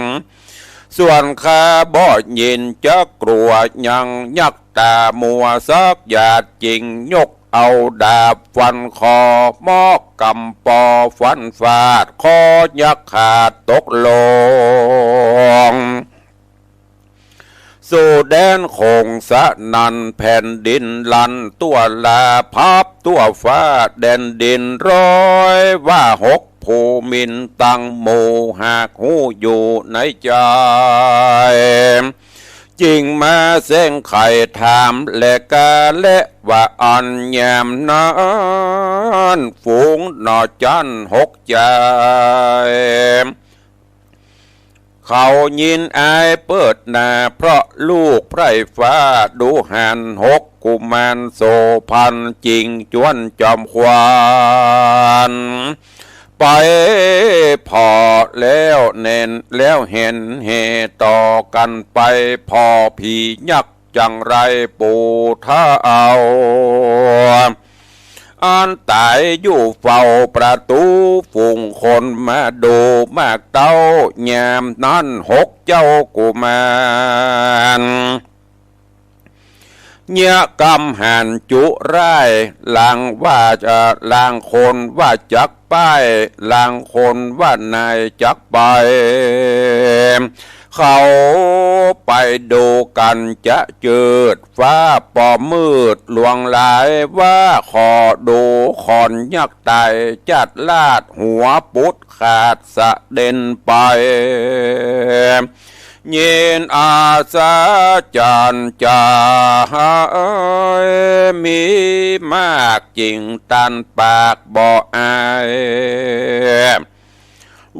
ส่วนข้าบ่ยินจะกลัวยังยักษ์ต๋ามัวสักหยาด จึงยกเอาดาบฟันคอ มอกก๋ำปอฟันฟาด คอยักษ์ขาดตกลง สู่แดนโขงสนั่นแผ่นดินลั่น ตั๋วลาพับตั๋วฟ้าแดนดิน ร้อยว่าหกผู้มินตังหมู่ หากฮู้อยู่ในใจ๋ จึงมาแจ้งไขถามแลกาแลว่าอั้น ยามนั้นฝูงหน่อจั้นหกใจ๋ เขายินอายเปิดหน้า เพราะลูกไพร่ฟ้าดูหานหกกุมารโสภณจึงจวนจอมขวัญ ไปผ่อแล้วแน่นแล้วเห็นเหต่อกั๋นไป ผ่อผียักษ์จั๋งไรปู่เฒ่า อันต๋ายอยู่เฝ้าประตู๋ ฝูงคนมาดูมากเต้า ยามนั้นหกเจ้ากุมาร เยียะกำหานจุร้าย ลางว่า เอ่อ ลางคนว่าจักป้าย ลางคนว่านายจักไป เขาไปดูกั๋นจะจืด ฟ้าปอมืดลวงหลายว่า ขอดูขอนยักษ์ต๋ายจัดลาด หัวปุดขาดสะเด็นไป เย็นอัศจรรย์จ๋า มีมากจริงตันปากบ่อาย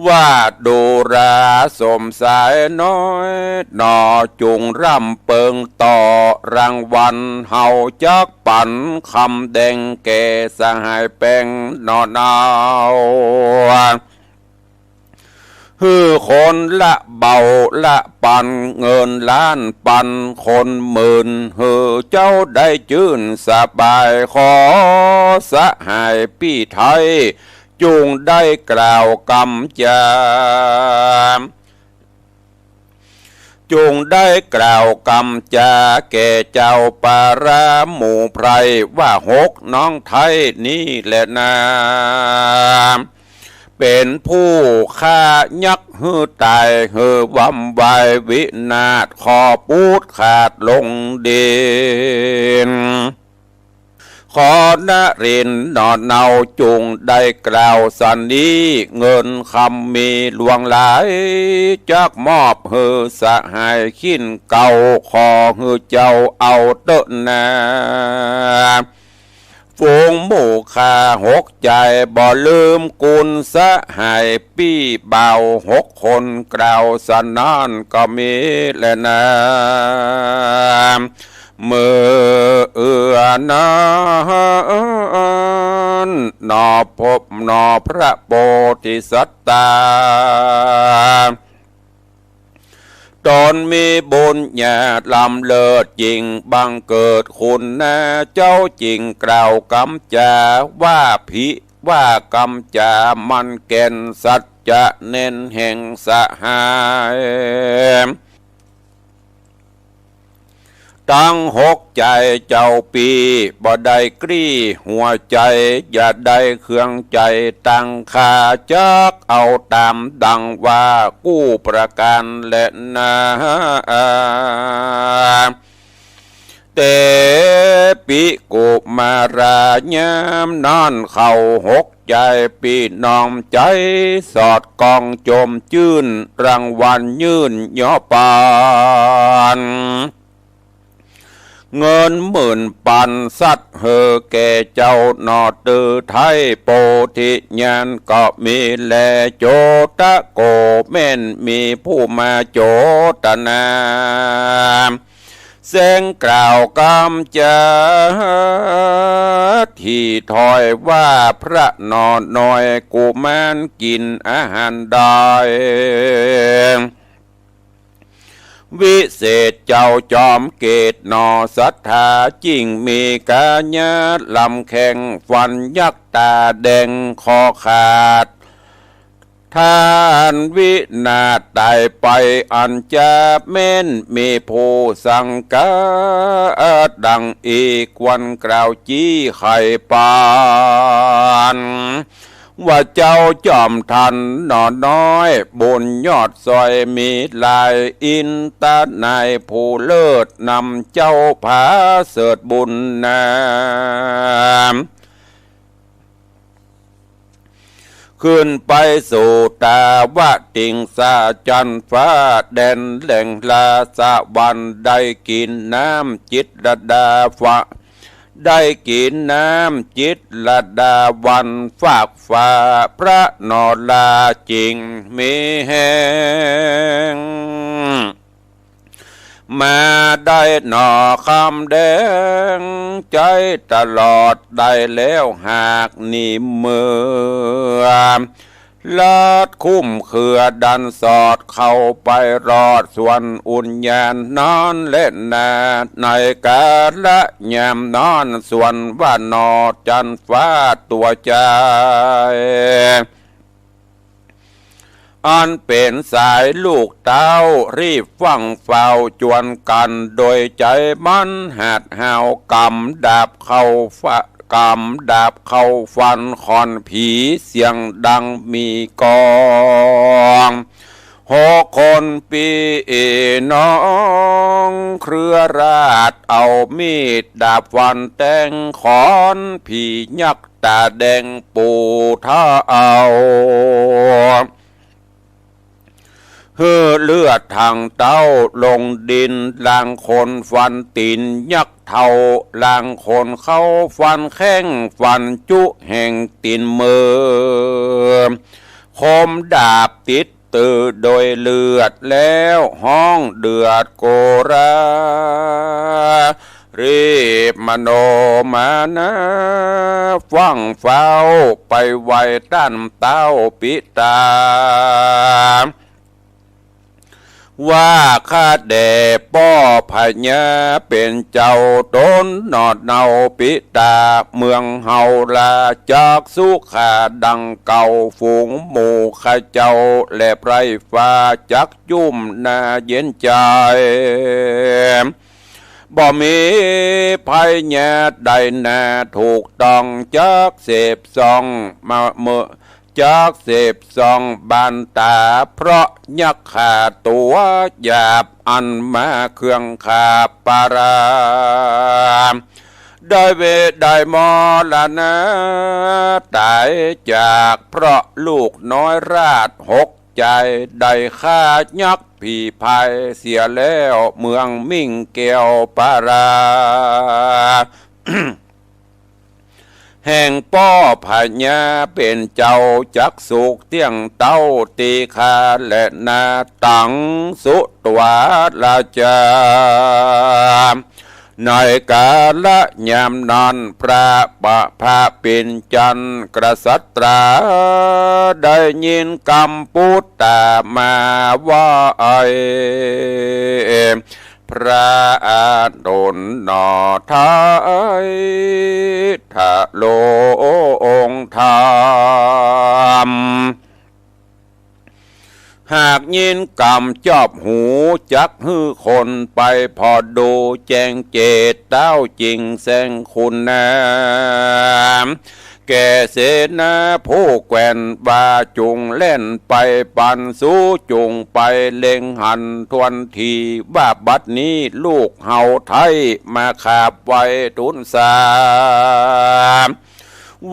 ว่าดูราสมสายน้อยหน่อ จุ่งร่ำเปิงต่อรางวัล เฮาจักปั๋นคำแดงแก่สหายแปงหน่อเนา หื้อคนละเบาละปัน เงินล้านปันคนหมื่น หื้อเจ้าได้จื้นสบาย ขอสหายปี้ไทย จุ่งได้กล่าวกำจา จุ่งได้กล่าวกำจาแก่เจ้าปาราหมู่ไพร่ ว่าหกน้องไทยนี้แลนา เป๋นผู้ฆ่ายักษ์หื้อต๋าย หื้อวำวายวินาศ ขอปูดขาดลงดิน ขอนรินทร์หน่อเนาจุ่งได้กล่าวสันนี้ เงินคำมีหลวงหลาย จักมอบหื้อสหายขิ้นเก่า ขอหื้อเจ้าเอาเต๊อะนา ฝูงหมู่ข้าหกใจ๋ บ่ลืมกุณสหายปี้บ่าวหกคน กล่าวสันนั้นก็มีแลนา เมื่อเอื้อนั้นหน่อพบหน่อพระโพธิสัตว์ต๋า ต๋นมีบุญญาล้ำเลิศจิ่ง บังเกิดคุณนาเจ้าจิ่ง กล่าวกำจาว่าผิว่ากำจามันแก่น สัจจะแน่นแห่งสหาย ตังหกใจ๋เจ้าปี้ บ่ได้กลี้หัวใจ๋ อย่าได้เคืองใจ๋ตัง ข้าจักเอาต๋ามดังว่ากู้ประก๋านแลนา เตปิกุมารายามนั้นเขาหกใจ๋ปี้น้องใจ๋ สอดก้องจมจื้น รางวัลยื่นยอปัน เงินหมื่นปันสัตว์เหอแก่เจ้าหนอ เตอไท้โปธิญาณก็มีแล โจตโกแม่นมีผู้มาโจตนา แสงกล่าวกำจัด ที่ถ้อยว่าพระหนอน้อยกุมารกิ๋นอาหารได้ วิเศษเจ้าจอมเกศหนอศรัทธา จิ่งมีก๋ายาลำแข้งฟันยักษ์ต๋าแดงคอขาด ต้านวินาศต๋ายไป อันจะแม่นมีผู้สังกัดดังอีก ควรกล่าวจี้ไขปาน ว่าเจ้าจอมทันหนอน้อย บุญยอดซอยมีหลาย อินตะนายผู้เลิศนำเจ้าผาเสริฐบุญนาม ขึ้นไปสู่ตาวติงสาจันฟ้า แดนแหล่งราชวัณ ได้กิ๋นน้ำจิตรลดาฟ้า ได้กิ๋นน้ำจิตรลดาวัณ ฟากฟ้าพระนอราจิ่งมีแฮง มาได้หนอคำแดง ใจ๊ตลอดได้แล้วหากนี้เมื่อ ลัดคุ้มเครือดันสอดเข้าไปรอดสวนอุญญาณนอนแลนา ในกาละยามนอนสวนว่าหนอจันฟ้าตั๋วจาย อันเป๋นสายลูกเต้า รีบฟั่งเฝ้าจวนกั๋น โดยใจ๋มันหัดห้าว กำดาบเข้าฟะ กำดาบเข้าฟันขอนผี เสียงดังมีก้อง หกคนปี้น้องเครือราษฎร์ เอามีดดาบฟันแตงขอนผียักษ์ ต๋าแดงปู่ท้าว หื้อเลือดทางเต้าลงดิน ลางคนฟันตี๋นยักษ์เฒ่า ลางคนเข้าฟันแข้ง ฟันจุแห่งตี๋นมือ คมดาบติด ตื้อโดยเลือดแล้วฮ้องเดือดโกรา รีบมโนมานา ฟั่งเฝ้าไปไหว้ต้านเต้าปิตา ว่าข้าแด่ป้อพญาเป๋นเจ้า ต๋นหนอเนาปิตา เมืองเฮาราจักสุขาดังเก่า ฝูงหมู่ข้าเจ้าและไพร่ฟ้าจักจุ่มนาเย็นใจ๋ บ่มีภัยยาใดนา ถูกต้องจักเสพส่องมาเมื่อ จักเสพส่องบานต๋า เพราะยักษ์ข้าตั๋วหยาบ อันมาเคืองข้าปารา ได้เวรได้มรณะต๋ายจาก เพราะลูกน้อยราษฎร์หกใจ๋ ได้ฆ่ายักษ์ผีพายเสียแล้ว เมืองมิ่งแก้วปารา แห่งป้อพญาเป๋นเจ้าจักสุขเตี้ยงเต้า ตี้ข้าแลนาตังสุตวาราจา ในกาละยามนั้น พระปะ พระเป๋นจันทร์กษัตรา ได้ยินกำปุตตามาว่าไอ พระอานนท์หนอไท้ ทะโลองค์ธรรม หากยินกำจอบหู จักหื้อคนไปผ่อดูแจ้งเจต เต้าจิ่งแสงคุณนาม แก่เสนาผู้แควนว่า จุ่งแล่นไปปันสู จุ่งไปเล็งหันทวนที ว่าบัดนี้ลูกเฮาไท้มาขาบไหว้ทูลสา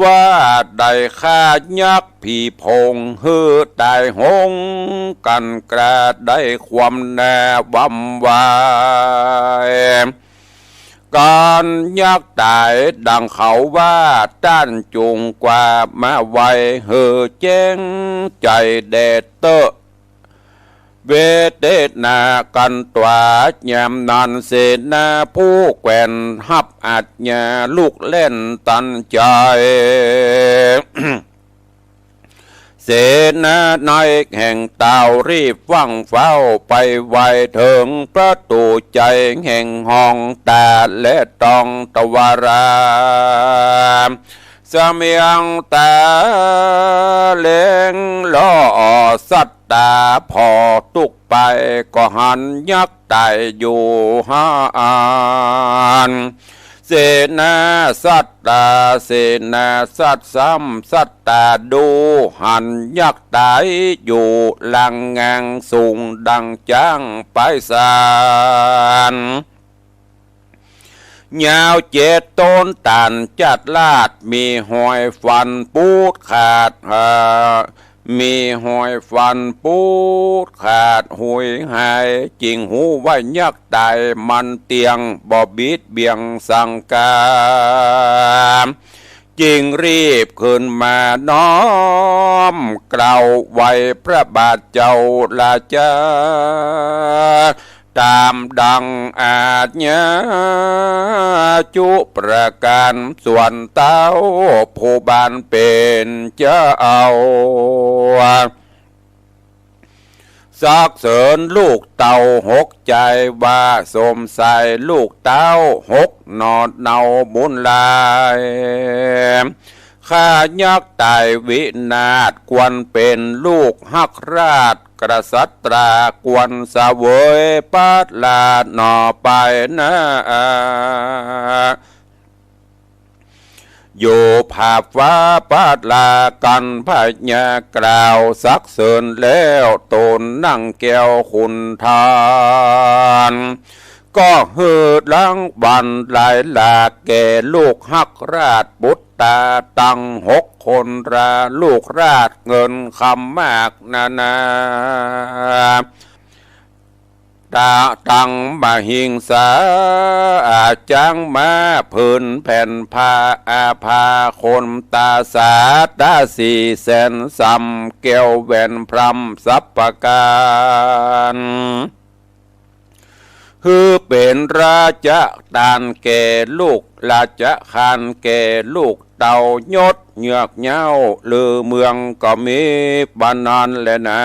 ว่าได้ฆ่ายักษ์ผีโพง หื้อต๋ายโหงกั๋นกล้า ได้ความหน้าวำวาย ต๋อนยักษ์ต๋ายดังเขาว่า ต้านจุ่งกว่ามาไหว้ หื้อแจ้งใจ๋แด่เต๊อะ เวเตนากั๋นต๋วา ยามนั้นเสนาผู้แขวน ฮับอาจญาลุกแล่นตันใจ๋ เสนาในแห่งเต้ารีบฟั่งฟ้าวไปไหว้เถิงประตู๋ใจ๋แห่งห้องต๋าและตองตวารา เสมียงต๋าแลงล่อสัตต๋าผ่อตุ๊กไป ก็หันยักษ์ต๋ายอยู่หั้น เสนาสัตต๋า เสนาสัตว์ซ้ำสัตต๋าดู หันยักษ์ต๋ายอยู่หลังงางสูงดังจ๊างไปสาน ยาวเจ็ดโต้นต๋านจัดลาด มีฮอยฟันปูดขาด อ่า มีฮอยฟันปูดขาดหุยหาย จึงฮู้ว่ายักษ์ต๋ายมันเตี้ยง บ่บิดเบียงสังกา จึงรีบขึ้นมาน้อมเกล้าไหว้พระบาทเจ้าราชา ต๋ามดังอาจญาจุประก๋าน ส่วนเต้าผู้บานเป๋นเจ้า สักเสริญลูกเต้าหกใจ๋ว่า สมใสลูกเต้าหกหน่อเนาบุญหลาย ข้ายักษ์ต๋ายวินาศ ควรเป๋นลูกฮักราช กษัตรา ควรเสวยพระราชย์หน่อไปนา อยู่ผาฟ้าพระราชกัณฑ์พญากล่าวสักเสริญแล้ว ต๋นนั่งแก้วขุนทาน ก็หื้อรางวัลหลายหลากแก่ลูกฮักราชปุตตาตังหกคนรา ลูกราชเงินคำมากนานา ตาตังมหิงสา อาจ๋างมาผืนแผ่นผ้าอาภา คนตาสาตาสีแสนสำ แก้วแหวนพรำสับประก๋าน หื้อเป๋นราชทานแก่ลูก ราชทานแก่ลูกเต้ายศเยือกเย้า ลือเมืองก็มีปานนั้นแลนา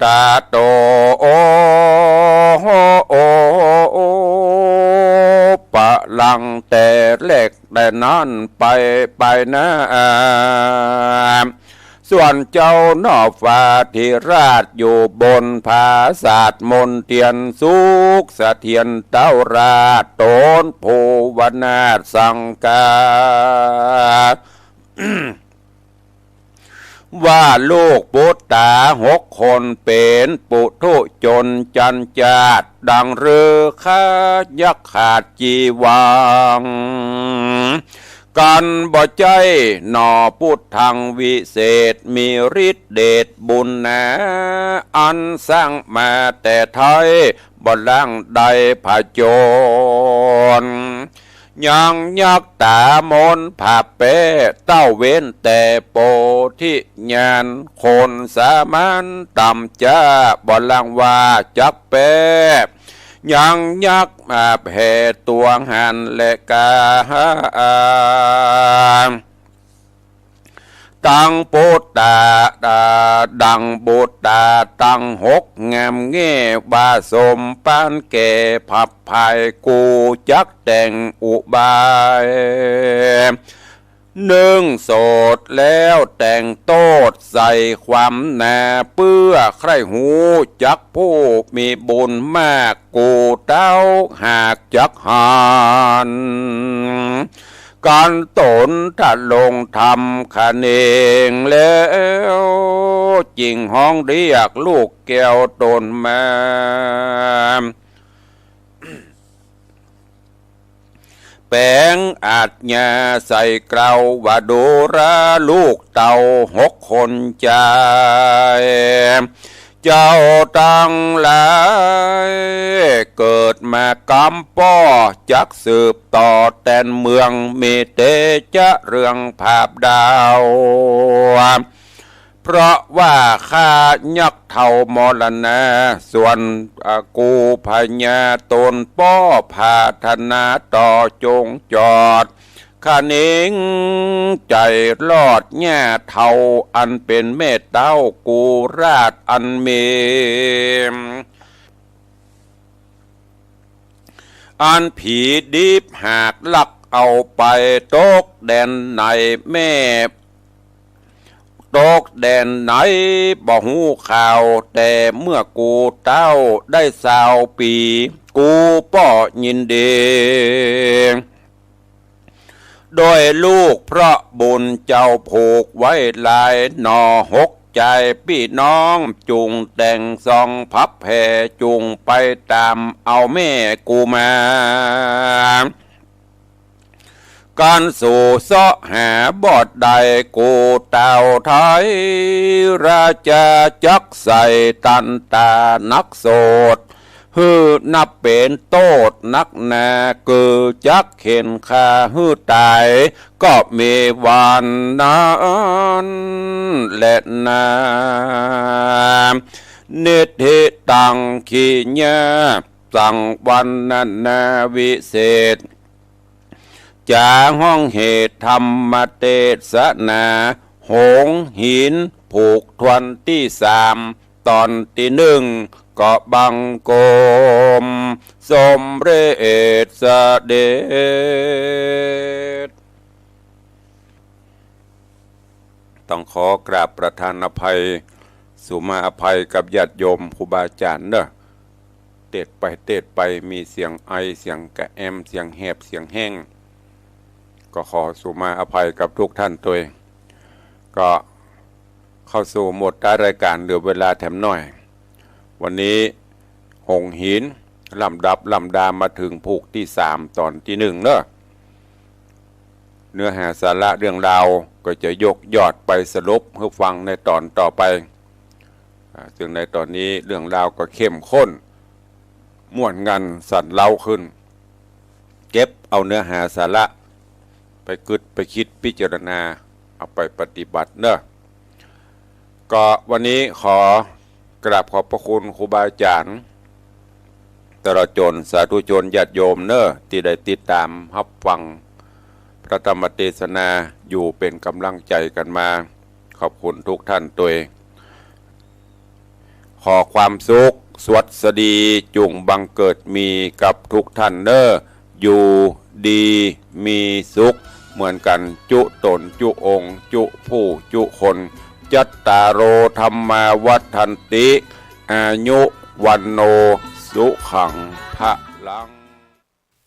ตาโต โอ โอ โอ ประลังแต่แรกแต่นั้นไป ไปนา ส่วนเจ้าหน่อฟ้าธิราชอยู่บนผาสาทมนเตียนสุขเสถียรเต้าราช ต๋นผู้วนาถสังกา ว่าลูกปุตตาหกคนเป๋นปุถุชนจันจาด ดังฤๅขายักษ์ขาดจีวัง กันบ่ใจ้หน่อ ปุทธังวิเศษ มีฤทธิ์เดชบุญหนา อันสร้างมาแต่ไท้ บ่ล้างได้ผจญ ยังยักษ์ต๋ามนผาแป๊เต้าเว้นแต่โปธิญาณ คนสามัญต่ำจ๊า บ่ล้างว่าจักแป๊ ยังยักษ์มาแผ่ตั๋วหันและกา ตังปุตตา ดังปุตตาตังหกงามแง่ ว่าสมปานแก่ผับไพร่ กูจักแต่งอุบาย นึ่งโสตแล้วแต่งโต้ษใส่ความนา เปื้อใคร่ฮู้จักผู้มีบุญมาก กูเต้าหากจักหัน กันต๋นทะลงธรรมคะเนงแล้ว จึงฮ้องเรียกลูกแก้วต๋นมา แป๋งอาจญาใส่เกล้าว่า ดูราลูกเต้าหกคนจาย เจ้าตังหลาย เกิดมาก๋ำป้อ จักสืบต่อแตนเมือง มีแต่จะเรืองผาบดาว เพราะว่าข้ายักษ์เฒ่ามรณา ส่วน อ่า กูพญาต๋นป้อ ผาถนาต่อจงจอด คะเนงใจ๋รอด ย่าเฒ่าอันเป๋นแม่เต้า กูราชอันมี อันผีดิบหากลักเอาไป ตกแดนไหนแม่ ตกแดนไหนบ่ฮู้ข่าว แต่เมื่อกูเต้าได้ซาวปี๋ กูป้อยินดี โดยลูกเพราะบุญเจ้าผูกไว้หลายหน่อ หกใจ๋ปี้น้องจุ่งแต่งสองพับแผ่ จุ่งไปต๋ามเอาแม่กูมา กันสู่เซาะหาบ่ได้ กูเต้าไทยราชาจักใส่ตันต๋านักโสด หื้อนับเป๋นโต้ษนักหนา กือจักเข็นฆ่าหื้อต๋าย ก็มีวันนั้นแลนา นิทธิตัง ขีญาสัง วรรณนาวิเศษ จ๋าฮ้องเหตุธรรมเตสนา หงส์หินผูกถ้วนตี้สาม ต๋อนตี้นึ่ง ก็บังคมสมเร็จเสด็จ ต้องขอกราบประทานอภัย สุมาอภัยกับญาติโยมครูบาอาจ๋ารย์เน่อ เตศน์ไปเตศน์ไปมีเสียงไอ เสียงกระแอม เสียงแหบ เสียงแห้ง ก็ขอสุมาอภัยกับทุกท่านตวย ก็เข้าสู่โหมดท้ายรายก๋าน เหลือเวลาแถมหน้อย วันนี้หงส์หิน ลำดับลำดามาเถิงผูกตี้สาม ต๋อนตี้นึ่งเน่อ เนื้อหาสาระเรื่องราวก็จะยกยอดไปสรุปหื้อฟังในต๋อนต่อไป อ่า ซึ่งในต๋อนนี้เรื่องราวก็เข้มข้น ม่วนงันสั่นเร้าขึ้น เก็บเอาเนื้อหาสาระไปกึ๊ดไปคิดพิจารณา เอาไปปฏิบัติเน่อ ก็วันนี้ขอกราบขอบพระคุณครูบาอาจ๋ารย์ ตลอดจ๋นสาธุชนญาติโยมเน่อ ตี้ได้ติดต๋ามฮับฟังพระธรรมเตสนาอยู่เป๋นก๋ำลังใจ๋กั๋นมา ขอบคุณทุกท่านตวย ขอความสุขสวัสดีจุ่งบังเกิดมีกับทุกท่านเน่อ อยู่ดีมีสุขเหมือนกั๋นจุ๊ต๋นจุ๊องค์จุ๊ผู้จุ๊คน จัตตาโร ธัมมา วัฑฒันติ อายุ วัณโณ สุขัง พลัง